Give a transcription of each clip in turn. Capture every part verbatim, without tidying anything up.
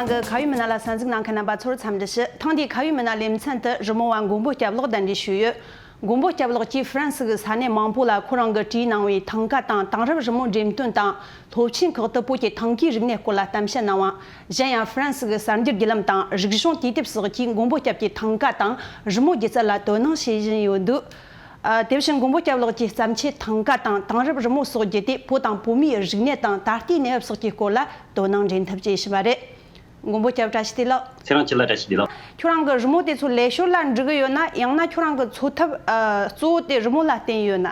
གི་ཁ་ཡོད་མི་སྣ་ལ་གསན་གཟིགས་གནང་མཁན་རྣམ་པ་ཚོར་འཚམས་འདྲི་ཞུ། ཐེངས་འདིའི་ཁ་ཡོད་མི་སྣ་ལེ་ཚན་དུ་རི་མོ་བ་མགོན་པོ་སྐྱབས་ལགས་གདན་འདྲེན་ཞུས་ཡོད། མགོན་པོ་སྐྱབས་ལགས་ཀྱིས་ཧྥ་རན་སི་གི་ས་གནས་མང་པོ་ལ་ཁོ་རང་གིས་བྲིས་གནང་བའི་ཐང་ག་དང་དེང་རབས་རི་མོ་འགྲེམས་སྟོན་དང་། སློབ་ཆེན་ཁག་ཏུ་བོད་ཀྱི་ཐང་གའི་རིག་གནས་སྐོར་ལ་གཏམ་བཤད་གནང་བ། གཞན་ཡང་ཧྥ་རན་སི་གི་གསར་འགྱུར་བརྒྱུད་ལམ་དང་རིག་གཞུང་དུས་དེབ་སོགས་ཀྱིས་མགོན་པོ་སྐྱབས་ཀྱི་ཐང་ག་དང་རི་མོ་སྒྱུ་རྩལ་ལ་དོ་སྣང་བྱེད་བཞིན་ཡོད་འདུག་ཨ། དེ་བཞིན་མགོན་པོ་སྐྱབས་ལགས་ཀྱིས་བརྩམས་ཆོས་ཐང་ག་དང་དེང་རབས་རི་མོ་སོགས་བརྒྱུད་དེ་བོད་དང་བོད་མིའི་རིག་གནས་དང་ད་ལྟའི་གནས་བབ་སོགས་ཀྱི་སྐོར་ལ་དོ་སྣང་འདྲེན་ཐབས་བྱེད་བཞིན་པ་རེད། མགོན་པོ་སྐྱབས་བཀྲ་ཤིས་བདེ་ལེགས། ཚེ་རིང་སྐྱིད་ལགས་བཀྲ་ཤིས་བདེ་ལེགས། ཁྱོད་རང་གི་རི་མོ་དེ་ཚོ་ལས་ཞོར་ལ་འབྲི་གི་ཡོད་ན། ཡང་ན་ཁྱོད་རང་གི་འཚོ་ཐབས་ཨ་གཙོ་བོ་དེ་རི་མོ་ལ་བརྟེན་ཡོད་ན།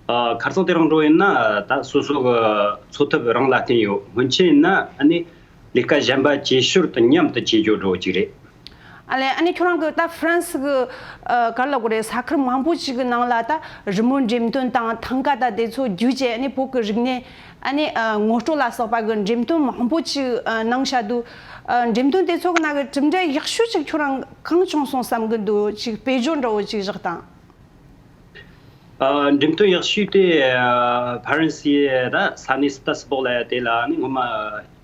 ཨ། ཁ་སང་དེ་རིང་འགྲོ་ཡིན་ན་ད་སོ་སོ་གི་འཚོ་ཐབས་རང་ལ་བརྟེན་ཡོད། སྔོན་ཆད་ཡིན་ན་ཨ་ནི་ལས་ཀ་གཞན་པ་བྱེད་ཞོར་དུ་མཉམ་དུ་བྱེད་རྒྱུ་འགྲོ་གཅིག་རེད། ཨ་ལས། ཨ་ནི་ཁྱོད་རང་གི་ད་ཧྥ་རན་སི་གི་ཨ་ག་རེ་ལབ་དགོས་རེད། ས་ཁུལ་མང་པོ་ཅིག་གི་ནང་ལ་ད་རི་མོ་འགྲེམས་སྟོན་དང་ཐང་ག་ད་དེ་ཚོ་བརྒྱུད་བྱས། ཨ་ནི་བོད་ཀྱི་རིག་གནས་ཨ་ནི་ཨ་ངོ་སྤྲོད་ལ་སོགས་པ་གི་འགྲེམས་སྟོན་མང་པོ་ཅིག་ཨ་གནང་བཞག་འདུག་ཨ་འགྲེམས་སྟོན་དེ་ཚོ་གི་ནང་གི་གྲུབ་འབྲས་ཡག་ཤོས་ཅིག་ཁྱོད་རང་གང་བྱུང་སོང་བསམ་གི་འདུག་ཅིག་དཔེ་བརྗོད་འདྲ་བོ་ཅིག་བཞག་དང་། ཨ། འགྲེམས་སྟོན་ཡག་ཤོས་དེ་ཨ་ཕ་རན་སིའི་ད་ས་གནས་སི་ཏྲ་སི་སྦུག་ལ་ཡ་དེ་ལ་ནི་ངོ་མ་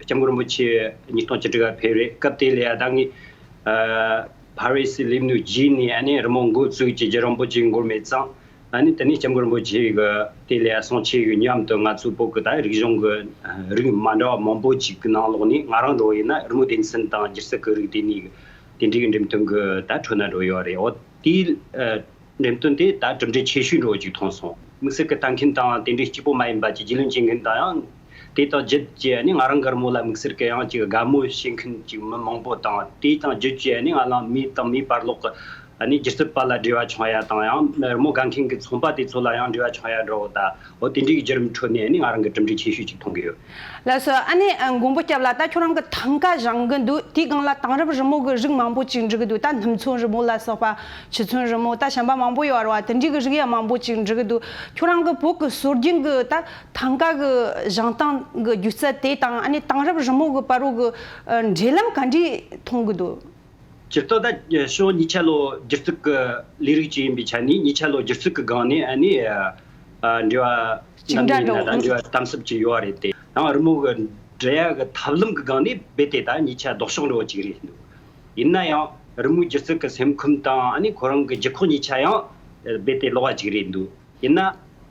སྐྱབས་མགོན་རིན་པོ་ཆེ་ཉིས་སྟོང་བཅུ་དྲུག་ག་ཕེབས་རེད། སྐབས་དེ་ལ་ཡ་ད་ངས་ཨ་ཕ་རན་སི་སླེབས་ནས་རྗེས་ནས་ཨ་ནི་རི་མོ་འགོ་བཙུགས་ཀྱི་རྒྱུན་རིང་པོ་ཅིག་འགོར་མེད་ཙང་། ཨ་ནི་དེ་ནས་སྐྱབས་མགོན་རིན་པོ་ཆེ་གི་དེ་ལ་ཡ་གསུང་ཆོས་ཀྱི་མཉམ་དུ་ང་ཚོའི་བོད་ཀྱི་ད་རིག་གཞུང་གི་རིགས་མ་འདྲ་བ་མང་པོ་ཅིག་གི་ནང་ལོགས་ནས་ང་རང་འགྲོ་ཡིན་ན་རི་མོ་སྡེ་ཚན་དང་སྒྱུ་རྩལ་གྱི་རིགས་དེ་ནས་དེ་འདྲའི་གི་འགྲེམས་སྟོན་གྱི་ད་ཁྲོད་ན་འགྲོ་ཡོད་རེད། འོ་དེའི་ཨ། འགྲེམས་སྟོན་དེ་ད་གྲུབ་འབྲས་ཆེ་ཤོས་འགྲོ་ཅིག་མཐོང་སོང་། དམིགས་བསལ་གྱི་ལྟ་མཁན་དང་དེ་འདྲའི་སྐྱིད་པོ་མ་ཡིན་པ་ཅིག་རྒྱུས་ལོན་བྱེད་མཁན་དང་། ཡང་དེ་དང་བརྒྱུད་ཀྱི་ནི་ང་རང་གི་རི་མོ་ལ་དམིགས་བསལ་གྱི་ཡང་ཅིག་དགའ་མོས་བྱེད་མཁན་ཅིག་མི་མང་པོ་དང་། དེ་དང་བརྒྱུད་ཀྱི་ནི་ང་རང་མི་དང་མིའི་བར་ལོགས་ཀྱི་ཨ་ནི་སྒྱུ་རྩལ་པ་ལ་འབྲེལ་བ་བྱུང་ཡ་དང་། ཡང་རི་མོ་དགའ་མཁན་གྱི་ཚོང་པ་དེ་ཚོ་ལ་ཡང་འབྲེལ་བ་བྱུང་ཡ་འདྲ་བོ་དང་། འོ་དེ་འདྲའི་བརྒྱུད་རིམ་ཁྲོད་ནས་ནི་ང་རང་གི་གྲུབ་འབྲས་ཆེ་ཤོས་ཅིག་མཐོང་གི་ཡོད། ལགས་སོ། ཨ་ནི་ཨ་མགོན་པོ་སྐྱབས་ལགས། ད་ཁྱོད་རང་གི་ཐང་ག་བཞེངས་གི་འདུག་དེའི་སྒང་ལ་དེང་རབས་རི་མོ་གི་རིགས་མང་པོ་ཅིག་འབྲི་གི་འདུག་ད་སྣུམ་ཚོན་རི་མོ་ལ་སོགས་པ། ཆུ་ཚོན་རི་མོ། ད་གཞན་པ་མང་པོ་ཡོད་རེད་བ། དེ་འདྲའི་གི་རིགས་ཡང་མང་པོ་ཅིག་འབྲི་གི་འདུག་ཁྱོད་རང་གི་བོད་ཀྱི་སྲོལ་རྒྱུན་གི་ད་ཐང་ག་གི་བཞེངས་སྟངས་གི་སྒྱུ་རྩལ་དེ་དང་། ཨ་ནི་དེང་རབས་རི་མོ་གི་བར་རོ་གི་ཨ་འབྲེལ་ལམ་ག་འདྲས་མཐོང་གི་འདུག་སྤྱིར་བཏང་ད་ཕྱོགས་གཉིས་ཆ་ལོ་སྒྱུ་རྩལ་གྱི་ལས་རིགས་ཅིག་ཡིན་པའི་ཆ་ནས། གཉིས་ཆ་ལོ་སྒྱུ་རྩལ་གྱི་སྒང་ནས་ཨ་ནི་ཨ་འབྲེལ་བ་གཅིག་འདྲ་ནམ་ཡིན་ན་འདྲ་བོ། ད་འབྲེལ་བ་དམ་ཟབ་ཅིག་ཡོད་རེད་དེ། ཡང་རི་མོ་གི་འབྲི་ཡ་གི་ཐབས་ལམ་གི་སྒང་ནས་རྦད་དེ་ད་གཉིས་ཆ་ལྡོག་ཕྱོགས་འདྲ་བོ་ཅིག་རེད་འདུག་ཡིན་ན་ཡང་རི་མོའི་སྒྱུ་རྩལ་གྱི་སེམས་ཁམས་དང་། ཨ་ནི་ཁོ་རང་གི་ལྗིད་ཁོག་གཉིས་ཆ་ཡང་རྦད་དེ་ལོགས་པ་ཅིག་རེད་འདུག་ཡིན་ན་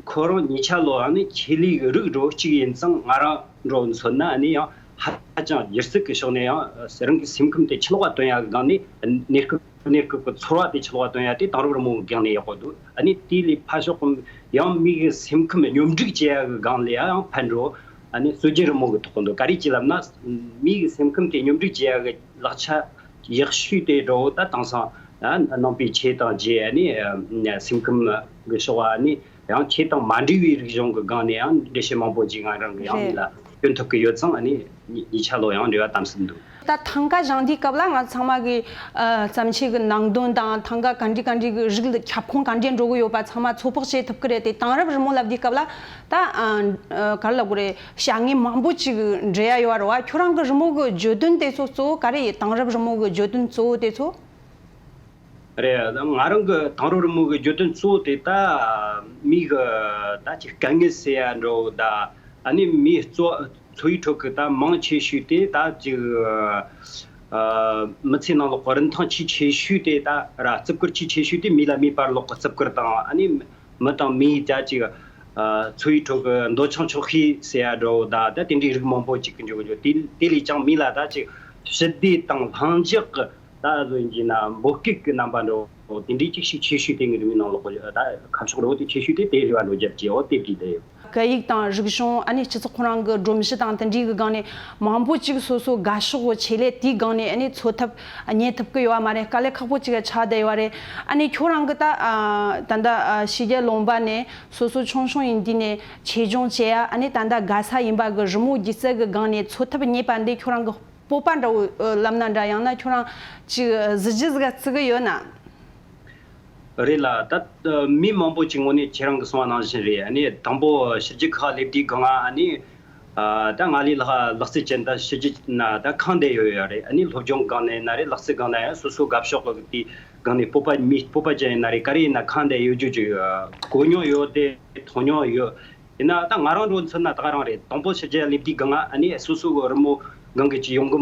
ཁོ་རང་གཉིས་ཆ་ལོ་ཨ་ནི་ཆེད་ལས་རིགས་འགྲོ་གཅིག་ཡིན་ཙང་། ང་རང་འགྲོ་མཚོན་ན་ཨ་ནི་ཡང་ཧ་ཅང་སྒྱུ་རྩལ་གྱི་ཕྱོགས་ནས་ཡང་རང་གི་སེམས་ཁམས་དེ་ཕྱི་ལོགས་ལ་སྟོན་ཡག་གི་སྒང་ནས། གནས་སྐབས་གནས་སྐབས་ཀྱི་ཚོར་བ་དེ་ཕྱི་ལོགས་ལ་སྟོན་ཡག་དེ་དེང་རབས་རི་མོ་གི་སྒང་ནས་ཡག་པོ་འདུག་ཨ་ནི་དེ་ལས་ཕར་ཕྱོགས་ཀྱི་ཡང་མི་གི་སེམས་ཁམས་སྙོམས་སྒྲིག་བྱེད་ཡག་གི་སྒང་ལ་ཡང་ཕན་འགྲོ། ཨ་ནི་སྲོལ་རྒྱུན་རི་མོ་གི་ཐོག་འདུག་ག་རེ་ཅིག་ལབ་ན། མི་གི་སེམས་ཁམས་དེ་སྙོམས་སྒྲིག་བྱེད་ཡག་གི་ལག་ཆ་ཡག་ཤོས་དེ་འགྲོ་ད་དེང་སང་ནང་པའི་ཆོས་དང་རྗེས། ཨ་ནི་སེམས་ཁམས་གི་ཕྱོགས། ཨ་ནི་ཡང་ཆོས་དང་མ་འབྲེལ་བའི་རིག་གཞུང་གི་སྒང་ནས་ཡང་འགྲེལ་བཤད་མང་པོ་ཅིག་ང་རང་གི་ཡང་མི་ལ་སྟོན་ཐུབ་ཀྱི་ཡོད་ཙང་། ཨ་ནི་གཉིས་ཆ་ལོ་ཡང་འབྲེལ་བ་དམ་ཟབ་འདུག་ད་ཐང་ག་བཞེངས་དུས་སྐབས་ལ་ང་ཚང་མ་གི་ཨ་བརྩམས་ཆོས་ཀྱི་ནང་དོན་དང་། ཐང་ག་ག་འདྲ་ག་འདྲ་གི་རིགས་ལ་ཁྱབ་ཁོངས་ག་འདྲ་འགྲོ་གི་ཡོད་པ་ཚང་མ་ཚོད་དཔག་བྱེད་ཐུབ་ཀྱི་རེད་དེ། དེང་རབས་རི་མོ་ལབ་དུས་སྐབས་ལ་ད་ཨ་ག་རེ་ལབ་དགོས་རེད། བྱ་དངོས་མང་པོ་ཅིག་འབྲི་ཡ་ཡོད་རེད་བ། ཁྱོད་རང་གི་རི་མོ་གི་བརྗོད་དོན་དེ་ཚོ་གཙོ་བོ་ག་རེ་ཡིན། དེང་རབས་རི་མོ་གི་བརྗོད་དོན་གཙོ་བོ་དེ་ཚོ། རེད། ང་རང་གི་དེང་རབས་རི་མོ་གི་བརྗོད་དོན་གཙོ་བོ་དེ་ད་མི་གི་ད་ཅིག་དཀའ་ངལ་སེལ་ཡ་འདྲ་བོ་ད། ཨ་ནི་མིའི་འཚོ་འཚོ་བའི་ཁྲོད་ཀྱི་ད་མང་ཆེ་ཤོས་དེ་ད་ཅིག་ཨ་མི་ཚེ་ནང་ལོགས་ཀྱི་རིན་ཐང་ཆེས་ཆེ་ཤོས་དེ། ད་ར་བརྩི་བཀུར་ཆེས་ཆེ་ཤོས་དེ་མི་ལ་མིའི་བར་ལོགས་ཀྱི་བརྩི་བཀུར་དང་། ཨ་ནི་མི་དང་མིའི་ད་ཅིག་ཨ་འཚོ་བའི་ཁྲོད་ཀྱི་འདོད་ཆུང་ཆོག་ཤེས་ཟེར་ཡ་འདྲ་བོ་ད། ད་དེ་འདྲའི་རིགས་མང་པོ་ཅིག་གི་འཇོག་འཇོག་དེ་དེ་ལས་ཀྱང་མི་ལ་ད་ཅིག་ཞི་བདེ་དང་ལྷིང་འཇགས་ཀྱི་ད་བཟོ་ཡིན་གྱི་ན་འབོད་སྐུལ་གྱི་རྣམ་པ་འདྲ་བོ་དེ་འདྲའི་ཅིག་ཤུགས་ཆེ་ཤོས་དེ་ངའི་རི་མོའི་ནང་ལོགས་ཀྱི་ད་ཁ་ཕྱོགས་འདྲ་བོ་དེ་ཆེ་ཤོས་དེ་དེ་རེད་བ། འགྲོ་རྒྱབ་ཀྱི་འོ་དེ་བྲིས་བསྡད་ཡོད། སྐད་ཡིག་དང་རིག་གཞུང་། ཨ་ནི་སྤྱི་ཚོགས་ཁོ་རང་གི་སྒྲོམ་གཞི་དང་དེ་འདྲའི་གི་སྒང་ནས་མང་པོ་ཅིག་སོ་སོ་དགའ་ཕྱོགས་ཀྱི་ཆེད་ལས་དེའི་སྒང་ནས་ཨ་ནི་འཚོ་ཐབས་རྙེད་ཐུབ་ཀྱི་ཡོད་པ་མ་རེད། དཀའ་ལས་ཁག་པོ་ཅིག་ཆགས་བསྡད་ཡོད་རེད། ཨ་ནི་ཁྱོད་རང་གི་ད་ཨ་ད་ལྟ་ཨ་ཕྱི་རྒྱལ་ལུང་པ་ནས་སོ་སོ་ཆུང་ཆུང་ཡིན་དུས་ནས་ཆེད་སྦྱོང་བྱས་ཡ། ཨ་ནི་ད་ལྟ་དགའ་ས་ཡིན་པ་གི་རི་མོ་སྒྱུ་རྩལ་གི་སྒང་ནས་འཚོ་ཐབས་རྙེད་པ་འདི་ཁྱོད་རང་གི་སྤོབས་པ་འདྲ་བོ་ལབ་ན་འདྲ། ཡང་ན་ཁྱོད་རང་ཅིག་གཟི་བརྗིད་ཟིག་བརྩི་གི་ཡོད་ན། རེད་ལ། ད་མི་མང་པོ་ཅིག་ངོས་ནས་ཁྱེད་རང་གིས་གསུངས་པ་ནང་བཞིན་རེད། ཨ་ནི་དང་པོ་ཕྱི་རྒྱལ་ཁག་སླེབས་དུས་སྒང་ང་ཨ་ནི་ཨ་ད་ང་ལས་ལྷག་ལག་རྩལ་ཅན་ད་ཕྱི་རྒྱལ་ན་ད་ཁེངས་བསྡད་ཡོད་ཡོད་རེད། ཨ་ནི་སློབ་སྦྱོང་སྒང་ནས་ན་རེད། ལག་རྩལ་སྒང་ན་ཡང་སོ་སོ་དགའ་ཕྱོགས་ཀྱི་དེའི་སྒང་ནས་སྤོབས་པ། མི་སྤོབས་པ་ཅན་ཡིན་ན་རེད། ག་རེ་ཡིན་ན་ཁེངས་བསྡད་ཡོད་རྒྱུ་ཅིག་གོ་མྱོང་ཡོད་དེ། མཐོང་མྱོང་ཡོད། ཡིན་ན་ད་ང་རང་འདྲ་བོ་མཚོན་ན་ད་ག་རང་རེད། དང་པོ་ཕྱི་རྒྱལ་སླེབས་དུས་སྒང་ང་ཨ་ནི་སོ་སོ་གི་རི་མོ་ སྒང་གི་ཅིག་ཡོང་གི་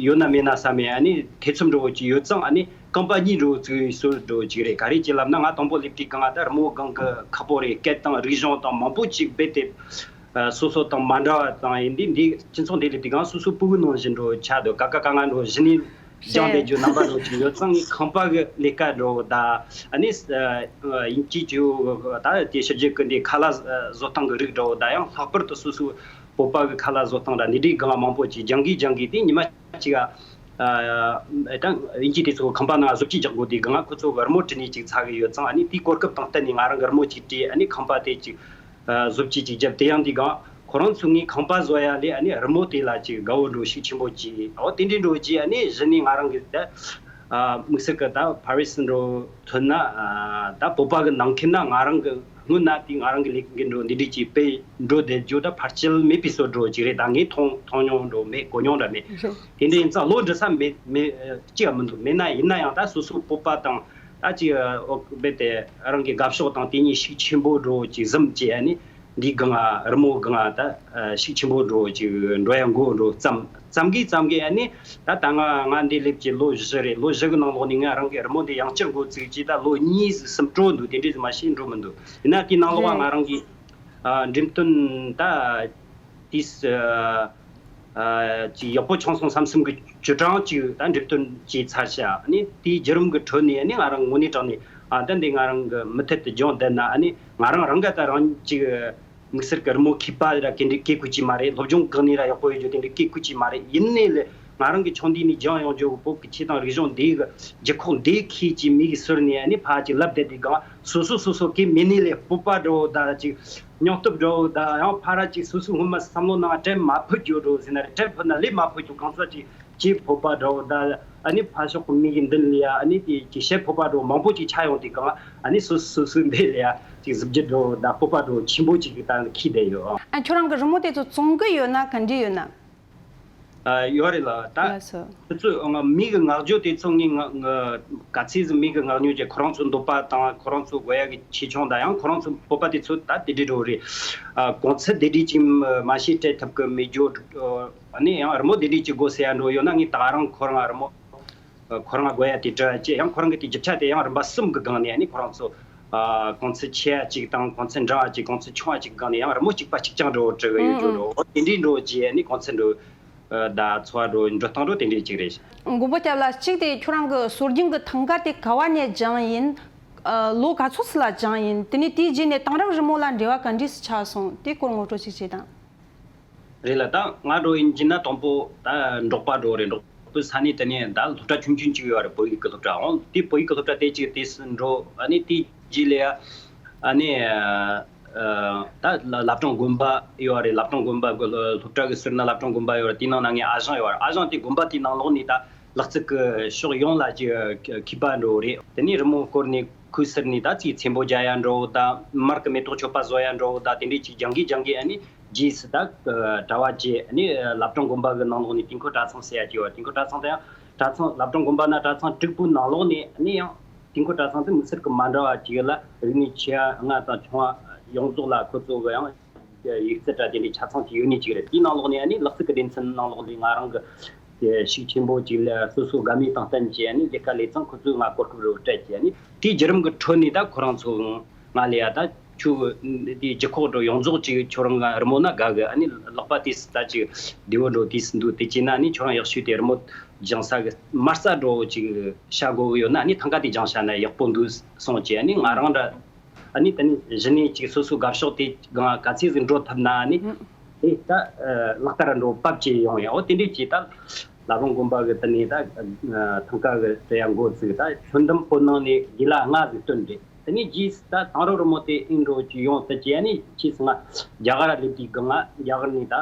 ཡོད་ན་མེད་ན་བསམ་ཡས་ཨ་ནི་ཐེ་ཚོམ་འདྲ་བོ་ཅིག་ཡོད་ཙང་། ཨ་ནི་རྐང་པ་གཉིས་འདྲ་བོ་བཙུགས་སྲོལ་འདྲ་བོ་ཅིག་རེད། ག་རེ་ཅིག་ལབ་ན། ང་དང་པོ་སླེབས་དུས་སྒང་ད་རི་མོ་སྒང་གི་ཁ་པོ་རེད། སྐད་དང་རིག་གཞུང་དང་མང་པོ་ཅིག་རྦད་དེ་ཨ་སོ་སོ་དང་མ་འདྲ་བ་དང་ཡིན་དུས། འདི་སྤྱི་ཚོགས་འདི་སླེབས་དུས་སྒང་སོ་སོ་ཕྲུ་གུ་ནང་བཞིན་འདྲ་བོ་ཆགས་འདུག། ཀ་ཀ་ཀ་ང་འདྲ་བོ་གཞི་ནས་སྦྱངས་བསྡད་རྒྱུ་རྣམ་པ་འདྲ་བོ་ཅིག་ཡོད་ཙང་། ངས་ཁང་པ་གི་ལས་ཀ་འདྲ་བོ་དང་། ཨ་ནི་ཨ་དབྱིན་ཇི་ཅིག་ད་དེ་ཕྱི་རྒྱལ་གི་འདི་ཁ་ལག་བཟོ་སྟངས་གི་རིགས་འདྲ་བོ་དང་། ཡང་ལྷག་པར་དུ་སོ་སོའི་བོད་པ་གི་ཁ་ལག་བཟོ་སྟངས་འདྲ་འདི་འདྲའི་སྒང་མང་པོ་ཅིག་སྦྱང་གིན་སྦྱང་གིན་དེ་ཉི་མ་ཅིག་ཨ་ཨ་ད་དབྱིན་ཇི་དེ་ཚོ་ཁང་པ་ནང་བཟོ་བཅོས་རྒྱག་དགོས་དུས་སྒང་ཁོ་ཚོ་གི་རི་མོ་བྲིས་ནས་ཅིག་ཚར་གི་ཡོད་ཙང་། ཨ་ནི་དེའི་གོ་སྐབས་དང་བསྟུན་ནས་ང་རང་གི་རི་མོ་ཅིག་བྲིས། ཨ་ནི་ཁང་པ་དེ་ཅིག་ཨ་བཟོ་བཅོས་ཅིག་བརྒྱབ། དེ་ཡང་དེ་སྒང་ཁོ་རང་ཚོ་ངའི་ཁང་པ་བཟོ་ཡ་ལས་ཨ་ནི་རི་མོ་དེ་ལ་ཅིག་དགའ་བོ་འདྲ་བོ་ཤུགས་ཆེན་པོ་ཅིག། འོ་དེ་འདྲའི་འདྲ་བོ་ཅིག། ཨ་ནི་གཞི་ནས་ང་རང་གི་ད་ཨ་དམིགས་བསལ་གི་ད་ཕ་རི་སི་འདྲ་བོ་ཐོན་ན། ཨ་ད་བོད་པ་གི་ནང་ཁུལ་ན་ང་རང་གི་སྔོན་ན་དེ་ང་རང་གི་ལས་འགན་འདྲ་བོ་འདི་འདྲའི་ཅིག་སྤེལ་འགྲོ་བསྡད་རྒྱུ་ད་ཕལ་ཆེར་མེད་པའི་བཟོ་འདྲ་བོ་ཅིག་རེད། ད་ངས་མཐོང་མཐོང་མྱོང་འདྲ་བོ་མེད། གོ་མྱོང་འདྲ་མེད། དེ་འདྲ་ཡིན་ཙང་བློ་འདྲི་ས་མེད་མེད་ཅིག་ཡང་མི་འདུག། མེད་ན་ཡིན་ན་ཡང་ད་སོ་སོ་བོད་པ་དང་ད་ཅིག་ཨ་འོ་རྦད་དེ་རང་གི་དགའ་ཕྱོགས་དང་དེ་གཉིས་ཤུགས་ཆེན་པོ་འདྲ་བོ་ཅིག་ཟིན་བྱས། ཨ་ནི་འདིའི་སྒང་ང་རི་མོ་སྒང་ང་ད་ཨ་ཤུགས་ཆེན་པོ་འདྲ་བོ་ཅིག་འགྲོ་ཡ་འགོ་འདྲ་བོ་བརྩམས། བརྩམས་གིན་བརྩམས་གིན་ཨ་ནི་ད་ད་ང་ང་འདི་སླེབས་ཀྱི་ལོ་བཞི་རེད། ལོ་བཞི་གི་ནང་ལོགས་ནས་ང་རང་གི་རི་མོ་འདི་ཡང་བསྐྱར་འགོ་བཙུགས་ཀྱི་ད་ལོ་གཉིས་ཟིག་གསུམ་འགྲོ་འདུག། དེ་འདྲས་ཟིག་མ་ཤེས་འགྲོ་མི་འདུག། ཡིན་ན་དེའི་ནང་ལོགས་ང་རང་གི་ཨ་འགྲེམས་སྟོན་ད་དེས་ཨ་ཨ་ཅིག་ཡག་པོ་བྱུང་སོང་བསམ་བསམ་གི་བཅུ་གྲངས་ཅིག་ད་འགྲེམས་སྟོན་བྱས་ཚར་ཤག། ཨ་ནི་དེའི་བརྒྱུད་རིམ་གི་ཁྲོད་ནས་ཨ་ནི་ང་རང་དངོས་གནས་དྲང་ནས་ཨ་ད་འདི་ང་རང་གི་མུ་མཐུད་དུ་སྦྱོང་བསྡད་ན། ཨ་ནི་ང་རང་རང་ག་ད་རང་ཅིག་དམིགས་བསལ་གི་རི་མོ་མཁས་པ་ར་དེ་འདྲའི་སྐད་ཁུལ་ཅིག་མ་རེད། སློབ་སྦྱོང་གི་གནས་ར་ཡག་པོ་ཡོད་རྒྱུ་དེ་འདྲའི་སྐད་ཁུལ་ཅིག་མ་རེད། ཡིན་ནའི་ལས་ང་རང་གི་ཆུང་དུས་ནས་སྦྱངས་ཡོང་རྒྱུ་བོད་ཀྱི་ཆོས་དང་རིག་གཞུང་འདི་གི་རྒྱུ་ཁོག་འདི་ཁྱེད་ཀྱི་མིག་གིས་ཟུར་ནས་ཨ་ནི་ཕར་ཅིག་ལབ་བསྡད་དུས་སྒང་སོ་སོ་སོ་སོ་སྐད་མེད་ནའི་ལས་སྤོབས་པ་འདྲ་བོ་དང་ཅིག་སྙིང་སྟོབས་འདྲ་བོ་དང་། ཡང་ཕར་ར་ཅིག་སོ་སོའི་སྔོན་མ་བསམ་བློ་ནང་བྲལ་མ་ཕོད་རྒྱུ་འདྲ་བོ་ཟེར་ན་རེད། བྲལ་ཕོད་ན་ལས་མ་ཕོད་རྒྱུ་གང་ཚ་ཅིག་བྱེད་ཕོད་པ་འདྲ་བོ་དང་། ཨ་ནི་ཕར་ཕྱོགས་ཀྱི་མི་གི་མདུན་ལ་ཡ་ཨ་ནི་དེ་ཅིག་བཤད་ཕོད་པ་འདྲ་བོ་མང་པོ་ཅིག་ཆགས་ཡོང་དུས་སྒང་ཨ་ནི་སོ་སོ་སོ་སོའི་འདི་ལ་ཡ་ཅིག་གཟི་བརྗིད་འདྲ་བོ་དང་སྤོབས་པ་འདྲ་བོ་ཆེན་པོ་ཅིག་གི་སྟེང་ལ་འཁྱེར་བསྡད་ཡོད། ཨ་ཁྱོད་རང་གི་རི་མོ་དེ་ཚོ་བཙོང་གི་ཡོད་ན་ག་འདྲ་ཡོད་ན། ཨ་ཡོད་རེད་ལ། ད་ལགས་སོ། ཁོ་ཚོས་ང་མིག་གི་ངག་རྒྱུན་དེ་ཚོ་ངས་ང་ང་ག་ཚོད་ཟིག་མིག་གི་ངག་རྒྱུན་གྱི་ཁོ་རང་ཚོའི་འདོད་པ་དང་ཁོ་རང་ཚོའི་དགོས་ཡ་གི་ཆེ་ཆུང་དང་། ཡང་ཁོ་རང་ཚོ་བོད་པ་དེ་ཚོ་ད་དེ་འདྲའི་འདྲ་བོ་རེད། ཨ་གོང་ཚད་དེ་འདྲའི་ཅིག་མ་ཤེས་སྤྲད་ཐུབ་གི་མེད་རྒྱུ། ཨ་ནི་ཡང་རི་མོ་དེ་འདྲའི་ཅིག་དགོས་ཟེར་ཡ་འདྲ་བོ་ཡོད་ན་ངས་ད་རང་ཁོ་རང་རི་མོ་ཁོ་རང་དགོས་ཡ་དེ་སྤྲད་ཡ་བྱས། ཡང་ཁོ་རང་གི་དེ་རྒྱུ་ཆ་དེ་ཡང་རིམ་པ་གསུམ་གི་སྒང་ནས་ཨ་ནི་ཁོ་རང་ཚོ་ཨ་གོང་ཚད་ཆེ་ཡ་གཅིག་དང་། གོང་ཚད་འབྲིང་ཡ་གཅིག། གོང་ཚད་ཆུང་ཡ་གཅིག་སྒང་ནས་ཡང་རི་མོ་གཅིག་པ་གཅིག་རྐྱང་འདྲ་བོ་སྤྲད་གི་ཡོད་རྒྱུ་འདྲ་བོ། དེ་འདྲའི་འདྲ་བོ་བྱས་ཨ་ནི་གོང་ཚད་འདྲ་བོ་ཨ་ད་འཚོ་བ་འདྲ་བོ་འགྲོ་སྟངས་འདྲ་བོ་དེ་འདྲའི་གཅིག་རེད། མགོན་པོ་སྐྱབས་ལགས། གཅིག་དེ་ཁྱོད་རང་གི་སྲོལ་རྒྱུན་གི་ཐང་ག་དེ་ག་བ་ནས་སྦྱངས་ཡིན། ཨ་ལོ་ག་ཚོད་ཙམ་ལ་སྦྱངས་ཡིན། དེ་ནས་དེའི་རྗེས་ནས་དེང་རབས་རི་མོ་ལ་འབྲེལ་བ་ག་འདྲས་སུ་ཆགས་སོང་། དེའི་སྐོར་ངོ་སྤྲོད་ཅིག་བྱེད་དང་། རེད་ལ། ད་ང་འདྲ་བོ་ཡིན་གྱི་ན་དང་པོ་ད་འབྲོག་པ་འདྲ་བོ་རེད། འབྲོག་པའི་ས་གནས་དེ་ནས་ད་སློབ་གྲྭ་ཆུང་ཆུང་ཅིག་ཡོད་རེད། བོད་ཡིག་གི་སློབ་གྲྭ། འོང་དེ་བོད་ཡིག་གི་སློབ་གྲྭ་དེ་ཅིག་དེ་སུ་འགྲོ། ཨ་ནི་དེའི་རྗེས་ལ་ཡ་ཨ་ནི་ཨ་ད་བླ་བླ་བྲང་དགོན་པ་ཡོད་རེད། བླ་བྲང་དགོན་པ་གི་སློབ་གྲྭ་གི་ཟུར་ན་བླ་བྲང་དགོན་པ་ཡོད་རེད། དེའི་ནང་ན་ངའི་ཨ་ཞང་ཡོད་རེད། ཨ་ཞང་དེ་དགོན་པ་དེའི་ནང་ལོགས་ནས་ད་ལག་རྩལ་གི་ཕྱོགས་ཡོངས་ལ་ཅིག་མཁས་པ་འདྲ་བོ་རེད། དེ་ནས་རི་མོ་བསྐོར་ནས་ཁུལ་ཟུར་ནས་ད་ཅིག་ཚེམ་པོ་རྒྱག་ཡ་འདྲ་བོ་དང་། མར་གི་མེ་ཏོག་མཆོད་པ་བཟོ་ཡ་འདྲ་བོ་དང་། དེ་འདྲས་ཅིག་སྦྱང་གིན་སྦྱང་གིན་ཨ་ནི་རྗེས་སུ་ད་གྲྭ་བ་བྱས། ཨ་ནི་བླ་བྲང་དགོན་པ་གི་ནང་ལོགས་ནས་དུས་འཁོར་གྲྭ་ཚང་ཟེར་ཡ་ཅིག་ཡོད། དུས་འཁོར་གྲྭ་ཚང་དེ་ཡང་གྲྭ་ཚང་བླ་བྲང་དགོན་པ་ན་གྲྭ་ཚང་དྲུག་པོའི་ནང་ལོགས་ནས་ཨ་ནི་ཡང་དུས་འཁོར་གྲྭ་ཚང་དེ་མི་སེར་གི་མ་འདྲ་བ་ཅིག་ཡོད་ལ། རིག་གནས་ཆེ་བ་ལྔ་དང་ཆུང་བ་ཡོངས་རྫོགས་ལ་ཁོ་ཚོ་གི་ཡང་ཡིག་རྩིས་དྲ་དེ་འདྲའི་ཆ་ཚང་ཅིག་ཡོད་ནི་ཅིག་རེད། དེའི་ནང་ལོགས་ནས་ཨ་ནི་ལག་རྩལ་གི་སྡེ་ཚན་ནང་ལོགས་ནས་ང་རང་གི་ཤུགས་ཆེན་པོ་ཅིག་ལ་སོ་སོ་དགའ་མོས་དང་བསྟུན་བྱས་ཨ་ནི་ལས་ཀ་ལས་ཙང་ཁོ་ཚོས་ང་གོ་སྐབས་རེ་བ་སྤྲད་བྱས། ཨ་ནི་དེའི་བརྒྱུད་རིམ་གི་ཁྲོད་ནས་ད་ཁོ་རང་ཚོ་ང་ལ་ཡ་ད་ཁྱོད་དེའི་ལྗིད་ཁོག་འདྲ་ཡོངས་རྫོགས་ཅིག་ཁྱོད་རང་ང་རི་མོ་ན་དགའ་གི། ཨ་ནི་ལག་པ་དེ་སུ་ད་ཅིག་བདེ་བོ་འགྲོ་དེ་སུ་འདུག། དེ་བྱས་ན་ཨ་ནི་ཁྱོད་རང་ཡག་ཤོས་དེ་རི་མོ་སྦྱང་ས་གི་མ་རྩ་འདྲ་ཅིག་བྱ་དགོས་གི་ཡོད་ན་ཨ་ནི་ཐང་ག་དེ་སྦྱང་བྱ་ན་ཡག་པོ་འདུག་གསུངས་བྱས། ཨ་ནི་ང་རང་འདྲ་ཨ་ནི་དེ་ནས་གཞི་ནས་ཅིག་སོ་སོའི་དགའ་ཕྱོགས་དེ་སྒང་ག་ཚད་ཟིག་འགྲོ་ཐུབ་ན་ཨ་ནི་ཨུ། དེ་ད་ལག་བསྟར་འགྲོ་བབ་ཅིག་ཡོང་ཡ། འོ་དེ་འདྲས་ཅིག་ད་བླ་བྲང་དགོན་པ་གི་དེ་ནས་ད་ཐང་ག་གི་དེ་ཡང་འགོ་བཙུགས། ད་ཁྱོན་བསྡོམས་བོད་ནང་ནས་རྒན་ལགས་ལྔ་ཟིག་བསྟེན་རེད། དེ་ནས་རྗེས་སུ་ད་དེང་རབས་རི་མོ་དེ་ཨིན་འགྲོ་ཅིག་ཡོང་ཐུབ་ཅིག། ཨ་ནི་ཕྱིས་སུ་ང་རྒྱ་གར་སླེབས་དུས་སྒང་ང་རྒྱ་གར་ནས་ད་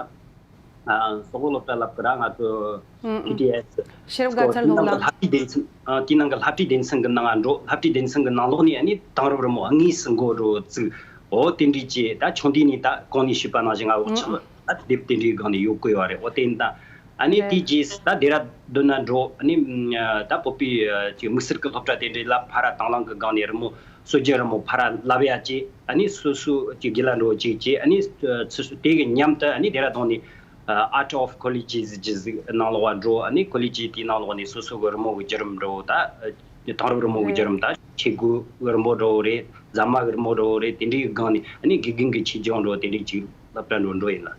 ཨ་སོག་པོ་སློབ་གྲྭ་ལབ་གི་ར། ང་ཚོ་ཨུ་ཨུ། ཊི་ཊི་ཨེ་སི་ཤེས་རབ་དགའ་ཚལ་སློབ་གླིང་། དེའི་ནང་གི་བསླབ་ཁྲིད་སྡེ་ཚན། ཨ་དེའི་ནང་གི་བསླབ་ཁྲིད་སྡེ་ཚན་གི་ནང་ང་འགྲོ། བསླབ་ཁྲིད་སྡེ་ཚན་གི་ནང་ལོགས་ནས་ཨ་ནི་དེང་རབས་རི་མོ་དངོས་སུ་འགོ་འདྲ་བཙུགས། འོ་དེ་འདྲས་ཀྱི་ད་ཆུང་དུས་ནས་ད་གོང་ནས་ཞུས་པ་ནང་བཞིན་ང་འུ་ཅག་ཨུ་ཨུ། ད་དེབ་དེ་འདྲའི་སྒང་ནས་ཡོད་དགོས་པ་རེད། འོ་དེ་ཡིན་ད་ཨ་ནི་རེད། དེའི་རྗེས་སུ་ད་ལྡེ་ར་ལྡུན་ན་འགྲོ། ཨ་ནི་ད་བོད་པའི་ཅིག་དམིགས་བསལ་གི་སློབ་གྲྭ་དེ་འདྲའི་ལ་ཕར་ར་དང་བླངས་གི་སྒང་ནས་རི་མོ་སྲོལ་རྒྱུན་རི་མོ་ཕར་ར་བསླབ་ཡ་བྱས། ཨ་ནི་སོ་སོའི་ཅིག་དགེ་ལགས་འདྲ་བོ་ཅིག་བྱས། ཨ་ནི་སོ་སོ་དེ་གི་མཉམ་དུ་ཨ་ནི་ལྡེ་ར་ལྡུན་ནས་ Art of Colleges ཟེར་གྱི་ཟིག་ནང་ལོགས་འགྲོ། ཨ་ནི་ཀོ་ལེ་ཇི་དེའི་ནང་ལོགས་ནས་སོ་སོ་གི་རི་མོ་གི་བརྒྱུད་རིམ་འགྲོ། ད་དེང་རབས་རི་མོ་གི་བརྒྱུད་རིམ། ད་ཆས་གོས་གི་རི་མོ་འགྲོ་རེད། རྫ་མ་གི་རི་མོ་འགྲོ་རེད། དེ་འདྲའི་སྒང་ནས་ཨ་ནི་དགེ་རྒན་གྱི་ཆེད་སྦྱོང་འགྲོ། དེ་འདྲའི་ཅིག་སློབ་གྲྭ་འགྲོ་འགྲོ་ཡིན་ལ།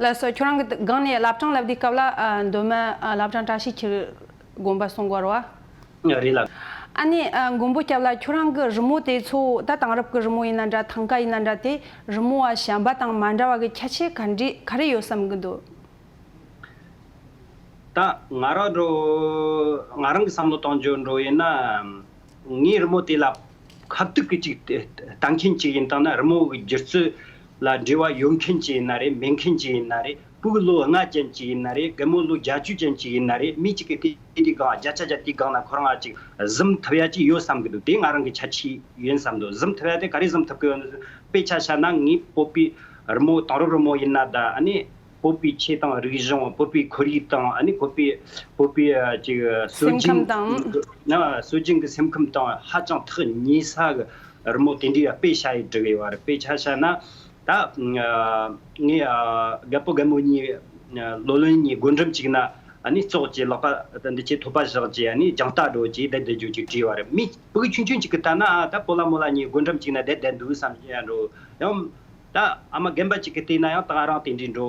ལགས་སོ། ཁྱོད་རང་གི་སྒང་ནས་བླ་བྲང་ལབ་དུས་སྐབས་ལ། ཨ། མདོ་སྨད། ཨ། བླ་བྲང་བཀྲ་ཤིས་འཁྱིལ་དགོན་པ་གསུང་གི་ཡོད་རེད་བ། རེད་ལ། ཨ་ནི། ཨ། མགོན་པོ་སྐྱབས་ལགས། ཁྱོད་རང་གི་རི་མོ་དེ་ཚོ་ད་དེང་རབས་ཀྱི་རི་མོ་ཡིན་ན་འདྲ། ཐང་ཀ་ཡིན་ན་འདྲ། དེ་རི་མོ་བ་གཞན་པ་དང་མ་འདྲ་བ་གི་ཁྱད་ཆོས་ག་འདྲ་ག་རེ་ཡོད་བསམ་གི་འདུག་ད་ང་རང་འགྲོ། ང་རང་གི་བསམ་བློ་གཏོང་རྒྱུ་འགྲོ་ཡིན་ན། ངའི་རི་མོ་དེ་ལ་ཁ་ཐུག་གི་ཅིག་ལྟ་མཁན་ཅིག་ཡིན་བཏང་ན། རི་མོ་གི་སྒྱུ་རྩལ་ལ་འབྲེལ་བ་ཡོད་མཁན་ཅིག་ཡིན་ན་རེད། མེད་མཁན་ཅིག་ཡིན་ན་རེད། སྤུ་གུ་ལོ་ལྔ་ཅན་ཅིག་ཡིན་ན་རེད། རྒན་མོ་ལོ་བརྒྱད་ཅུ་ཅན་ཅིག་ཡིན་ན་རེད། མི་གཅིག་གིས་དེ་དེའི་སྒང་བརྒྱ་ཆ་བརྒྱ་དེའི་སྒང་ན་ཁོ་རང་ང་ཅིག་གཟིམ་ཐུབ་ཡ་ཅིག་ཡོད་བསམ་གི་འདུག་དེ་ང་རང་གི་ཁྱད་ཆོས་ཡིན་བསམ་འདུག་གཟིམ་ཐུབ་ཡ་དེ་ག་རེ་གཟིམ་ཐུབ་གི་ཡོད་ན། དཔེ་ཆ་བཞག་ན་ངའི་བོད་པའི་རི་མོ། དེང་རབས་རི་མོ་ཡིན་ན་ད། ཨ་ནི་བོད་པའི་ཆོས་དང་རིག་གཞུང་། བོད་པའི་ཁོར་ཡུག་དང་། ཨ་ནི་བོད་པའི་བོད་པའི་ཨ་ཅིག་སྲོལ་སེམས་རྒྱུན། ཁམས་དང་། ཨ། སྲོལ་རྒྱུན་གྱི་སེམས་ཁམས་དང་ཧ་ཅང་ཐག་ཉེ་ས་གི་རི་མོ་དེ་འདྲའི་དཔེ་བཞག་ཡི་བྲིས་ཡོད་རེད། དཔེ་ཆ་བཞག་ན་ད། ཨ། ངའི། ཨ། རྒད་པོ་རྒན་མོ་གཉིས། ཨ། ལོ་ལོན་གཉིས་སྒོ་འགྲམ་གཅིག་ན། ཨ་ནི་ཙོག་གི་ལག་པ་འདི་ཅིག་ཐོད་པ་བཞག་གི། ཨ་ནི་རྒྱང་ལྟ་འགྲོ་གི་བསྡད་བསྡད་རྒྱུ་ཅིག་བྲིས་ཡོད་རེད། མི་སྤུ་གུ་ཆུང་ཆུང་ཅིག་གིས་ལྟ་ན། ཨ། ད་སྤོ་ལགས་རྨོ་ལགས་གཉིས་སྒོ་འགྲམ་གཅིག་ན་བསྡད་བསྡད་འདུག་བསམ་གྱི་ཡ་འགྲོ། ཡང་ད་ཨ་མ་རྒན་པ་ཅིག་གིས་བལྟས་ན་ཡང་ད་རང་དེ་འདྲའི་འགྲོ།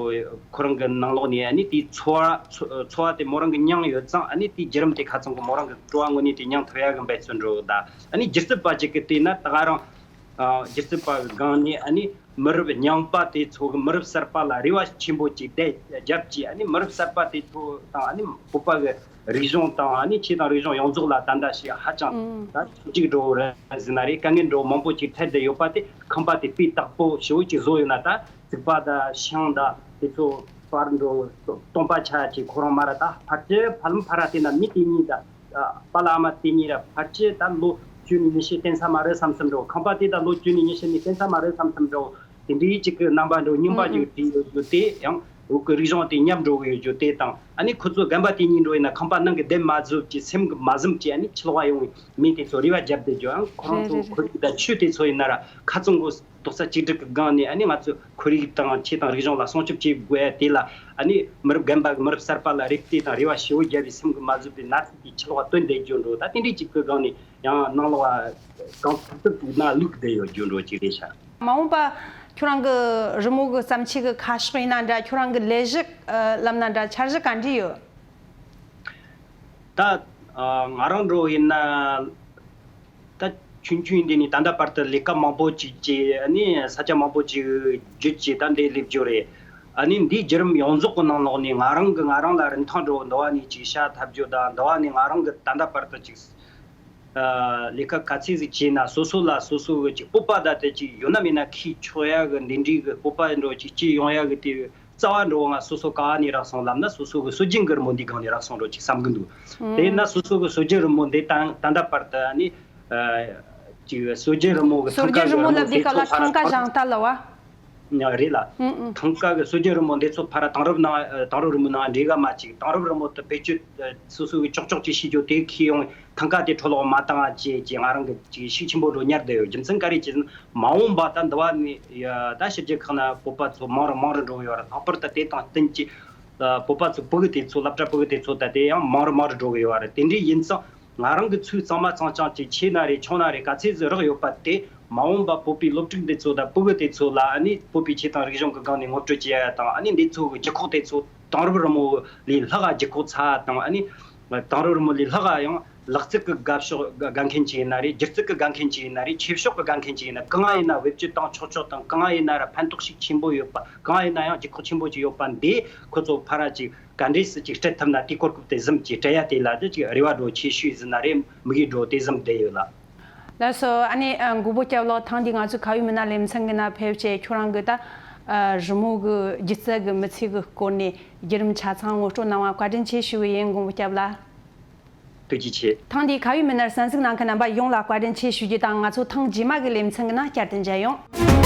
ཁོ་རང་གི་ནང་ལོགས་ནས། ཨ་ནི་དེའི་ཚོར་བ། ཚོ་ཚོར་བ་དེ་མོ་རང་གིས་མྱངས་ཡོད་ཙང་། ཨ་ནི་དེའི་བརྒྱུད་རིམ་དེ་ཁ་ཚང་གི་མོ་རང་གི་སྤྲོ་བ་དངོས་གནས་དེ་མྱངས་ཐུབ་ཡ་གི་འབད་བརྩོན་འགྲོ། ད་ཨ་ནི་སྒྱུ་རྩལ་པ་ཅིག་གིས་བལྟས་ན་ད་ང་རང་། ཨ། སྒྱུ་རྩལ་པ་གི་སྒང་ནས། ཨ་ནི་མི་རབས་རྙིང་པ་དེ་ཚོ་གི་མི་རབས་གསར་པ་ལ་རེ་བ་ཆེན་པོ་ཅིག་དེ་བརྒྱབ་ཀྱི། ཨ་ནི་མི་རབས་གསར་པ་དེ་ཚོ་དང་། ཨ་ནི་བོད་པ་གི་རིག་གཞུང་དང་། ཨ་ནི་ཆོས་དང་རིག་གཞུང་ཡོངས་རྫོགས་ལ་ད་ལྟ་ཞིག་ཧ་ཅང་ཨང་ད་ཤུགས་ཀྱིས་འགྲོ་རེད་ཟེར་ན་རེད། དཀའ་ངལ་འགྲོ་མང་པོ་ཅིག་འཕྲད་བསྡད་ཡོད་པ་དེ། ཁང་པ་དེ་དཔེ་བརྟག་པོ་ཞེ་པོ་ཅིག་བཟོ་ཡོད་ན། ད་རྩིག་པ་དང་ཤིང་དང་དེ་ཚོ་པར་འགྲོ་སྟོང་པ་ཆགས་ཀྱི། ཁོ་རང་མ་ར་ད་ཕལ་ཆེར་ཕ་ལམ་ཕ་ར་དེ་ན་མི་དེ་གཉིས་དང་། ཨ། པཱ་ལགས་ཨ་མ་དེ་གཉིས་ར་ཕལ་ཆེར་ད་ལོ་བཅུ་ནས་ཉི་ཤུ་བསྟན་ས་མ་རེད་བསམ་བསམ་འགྲོ། ཁང་པ་དེ་ད་ལོ་བཅུ་ནས་ཉི་ཤུ་ནས་བསྟན་ས་མ་རེད་བསམ་བསམ་འགྲོ། དེ་འདྲའི་ཅིག་གི་རྣམ་པ་འགྲོ། རྙིང་པ་ཅིག་བྲིས་ཡོད་རྒྱུ་དེ་ཡང་། བོད་ཀྱི་རིག་གཞུང་དེ་ཉམས་འགྲོ་གི་ཡོད་རྒྱུ་དེ་དང་། ཨ་ནི་ཁོ་ཚོ་རྒན་པ་དེ་གཉིས་འགྲོ་ཡིན་ན་ཁང་པ་ནང་གི་བསྡད་མ་བཟོད་ཀྱི། སེམས་ཀྱི་མ་བཟོད་ཀྱི། ཨ་ནི་ཕྱི་ལོགས་ཡོང་བའི་མི་དེ་ཚོ་རེ་བ་བརྒྱབ་བསྡད་རྒྱུ། ཡང་ཁོ་རང་ཚོ་རེད་རེད་ཁོར་ཡུག་དང་ཆོས་དེ་ཚོ་ཡིན་ན་ར་ཁ་ཚང་གི་རྡོག་རྩ་གཅིག་སྒྲིལ་གྱི་སྒང་ནས། ཨ་ནི་ང་ཚོས་ཁོར་ཡུག་དང་ཆོས་དང་རིག་གཞུང་ལ་སྲུང་སྐྱོབ་བྱེད་དགོས་ཡ་དེ་ལ། ཨ་ནི་མི་རབས་རྒན་པ་གིས་མི་རབས་གསར་པ་ལ་རེ་ལྟོས་དང་རེ་བ་ཞེ་པོ་བརྒྱབ་པའི་སེམས་ཀྱི་མ་བཟོད་པའི་མནར་གཅོད་དེ་ཕྱི་ལོགས་བཏོན་བསྡད་རྒྱུ་འགྲོ། ད་དེ་འདྲའི་ཅིག་གི་སྒང་ནས་ཡང་ནང་ལོགས་གང་ཐུབ་ཐུབ་ཀྱིས་ནང་བླུགས་བསྡད་ཡོད་རྒྱུ་འགྲོ་ཅིག་རེད་ཤག་མ་འོངས་པ་ཁྱོད་རང་གི་རི་མོ་གི་བརྩམས་ཆོས་ཀྱི་ཁ་ཕྱོགས་ཡིན་ན་འདྲ། ཁྱོད་རང་གི་ལས་གཞི་ལབ་ན་འདྲ། འཆར་གཞི་ག་འདྲ་ཡོད། ད་ང་རང་འགྲོ་ཡིན་ན། ད་ཆུང་ཆུང་འདི་ནས་ད་ལྟ་བར་དུ་ལས་ཀ་མང་པོ་ཅིག་བྱས། ཨ་ནི་ས་ཆ་མང་པོ་ཅིག་བརྒྱུད་བྱས་ད་འདི་སླེབས་རྒྱུ་རེད། ཨ་ནི་འདིའི་བརྒྱུད་རིམ་ཡོངས་རྫོགས་ཀྱི་ནང་ལོགས་ནས་ང་རང་གིས་ང་རང་ལ་རིན་ཐང་འགྲོ། འདི་བ་ནས་ཅིག་ཤ་འཐབ་རྒྱུ་དང་། འདི་བ་ནས་ང་རང་གིས་ད་ལྟ་བར་དུ་ཅིག་ཨ་ལས་ཀ་ག་ཚད་ཟིག་བྱས་ན། སོ་སོ་ལ་སོ་སོ་གི་ཅིག་སྤོབས་པ་ད་དེ་ཅིག་ཡོད་ན་མེད་ན་ཁེ་ཆོག་ཡ་གི་འདི་འདྲའི་གི་སྤོབས་པ་འགྲོ་ཅིག་སྐྱེ་ཡོང་ཡ་གི་དེ། རྩ་བ་འགྲོ་ང་སོ་སོ་ག་བ་ནས་རག་སོང་ལབ་ན། སོ་སོ་གི་སྲོལ་རྒྱུན་གི་རི་མོ་འདི་སྒང་ནས་རག་སོང་འགྲོ་ཅིག་བསམ་གི་འདུག་དེས་ན་སོ་སོ་གི་སྲོལ་རྒྱུན་རི་མོ་འདི་ད་ད་ལྟ་བར་དུ། ཨ་ནི་ཨ་ཅིག་སྲོལ་རྒྱུན་རི་མོ་གི། སྲོལ་ཐང་རྒྱུན་ག་རི་གི་མོ་རི་མོ་ལབ་དུས་དེ་སྐབས་ཚོ་ལ་ཕར་ཐང་ག་བཞེངས་སྟངས་ལ་བ། རེད་ལ། ཨང་ཨང་། ཐང་ག་གི་སྲོལ་རྒྱུན་རི་མོ་འདི་ཚོ་ཕར་ར་དེང་རབས་ནང་། ཨ། དེང་རབས་རི་མོ་ནང་འདྲེས་ག་མ་ཅིག་དེང་རབས་རི་མོ་དེ་བེད་སྤྱོད་སོ་སོ་གི་ཅོག་ཅོག་ཅིག་བྱེད་རྒྱུ་དེ་ཁེ་ཡོང་། ཐང་ག་དེ་འཕྲོ་བརླག་མ་བཏང་བ་བྱས་ཀྱི་ང་རང་གི་ཅིག་ཤུགས་ཆེན་པོ་འགྲོ་ཉར་བསྡད་ཡོད། རྒྱུ་མཚན་ག་རེ་བྱས་ན། མ་འོངས་པ་ད་འདི་བ་ནས་ཡ་ད་ཕྱི་རྒྱལ་ཁག་ན་བོད་པ་ཚོ་མང་རུ་མང་རུ་འགྲོ་གི་ཡོད་རེད། ལྷག་པར་དུ་དེ་དང་བསྟུན་གྱི་ཨ་བོད་པ་ཚོ་སྤུ་གུ་དེ་ཚོ། སློབ་གྲྭ་སྤུ་གུ་དེ་ཚོ་ད་དེ་ཡང་མང་རུ་མང་རུ་འགྲོ་གི་ཡོད་རེད། དེ་འདྲ་ཡིན་ཙང་ང་རང་གི་ཚོས་གཙང་མ་གཙང་རྐྱང་ཅིག་ཆེ་ན་རེད་ཆུང་ན་རེད་ག་ཚད་ཟིག་རག་ཡོད་པ་དེ། མ་འོངས་པ་བོད་པའི་སློབ་ཕྲུག་འདི་ཚོ་དང་སྤུ་གུ་དེ་ཚོ་ལ། ཨ་ནི་བོད་པའི་ཆོས་དང་རིག་གཞུང་གི་སྒང་ནས་ངོ་སྤྲོད་བྱེད་ཡ་དང་། ཨ་ནི་འདི་ཚོ་གི་ལྗིད་ཁོག་དེ་ཚོ་དེང་རབས་རི་མོ་ལས་ལྷག་ག་ལྗིད་ཁོག་ཚ་བ་དང་། ཨ་ནི་དེང་རབས་རི་མོ་ལས་ལྷག་ག་ཡང་ལག་རྩལ་གི་དགའ་ཕྱོགས་དགའ་མཁན་ཅིག་ཡིན་ན་རེད། སྒྱུ་རྩལ་གི་དགའ་མཁན་ཅིག་ཡིན་ན་རེད། ཆོས་ཕྱོགས་གི་དགའ་མཁན་ཅིག་ཡིན་ན། གང་ང་ཡིན་ན་བེད་སྤྱོད་བཏང་ཆོག་ཆོག་དང་། གང་ང་ཡིན་ན་ར་ཕན་ཐོགས་ཤུགས་ཆེན་པོ་ཡོད་པ། གང་ང་ཡིན་ན་ཡང་ལྗིད་ཁོག་ཆེན་པོ་ཅིག་ཡོད་པ་འདི་ཁོ་ཚོ་ཕར་ར་ཅིག་ག་འདྲས་སེ་ཅིག་སྤྲད་ཐུབ་ན། དེའི་གོ་སྐབས་དེ་བཟུང་ཅིག་སྤྲད་ཡ་དེ་ལ་དེ་ཅིག་རེ་བ་འགྲོ་ཆེ་ཤོས་ཟེར་ན་རེད། དམིགས་ཡུལ་འགྲོ་དེ་བཟུང་བསྡད་ཡོད་ལ། ལགས་སོ། ཨ་ནི་ཨ་མགོན་པོ་སྐྱབས་ལགས། ཐེངས་འདི་ང་ཚོའི་ཁ་བའི་མི་སྣ་ལེ་ཚན་གྱི་ནང་ཕེབས་བྱས་ཁྱོད་རང་གི་ད་ཨ་རི་མོ་གི་སྒྱུ་རྩལ་གྱི་མི་ཚེ་གི་སྐོར་ནས་བརྒྱུད་རིམ་ཆ་ཚང་ངོ་སྤྲོད་གནང་བ་བཀའ་དྲིན་ཆེ་ཞུ་གི་ཡིན། མགོན་པོ་སྐྱབས་ལགས། ཐུགས་རྗེ་ཆེ། ཐེངས་འདིའི་ཁ་བའི་མི་སྣར་གསན་གཟིགས་གནང་མཁན་རྣམ་པ་ཡོངས་ལ་བཀའ་དྲིན་ཆེ་ཞུ་རྒྱུ་དང་། ང་ཚོ་ཐེངས་རྗེས་མ་གི་ལེ་ཚན་གྱི་ནང་བསྐྱར་དུ་མཇལ་ཡོང་།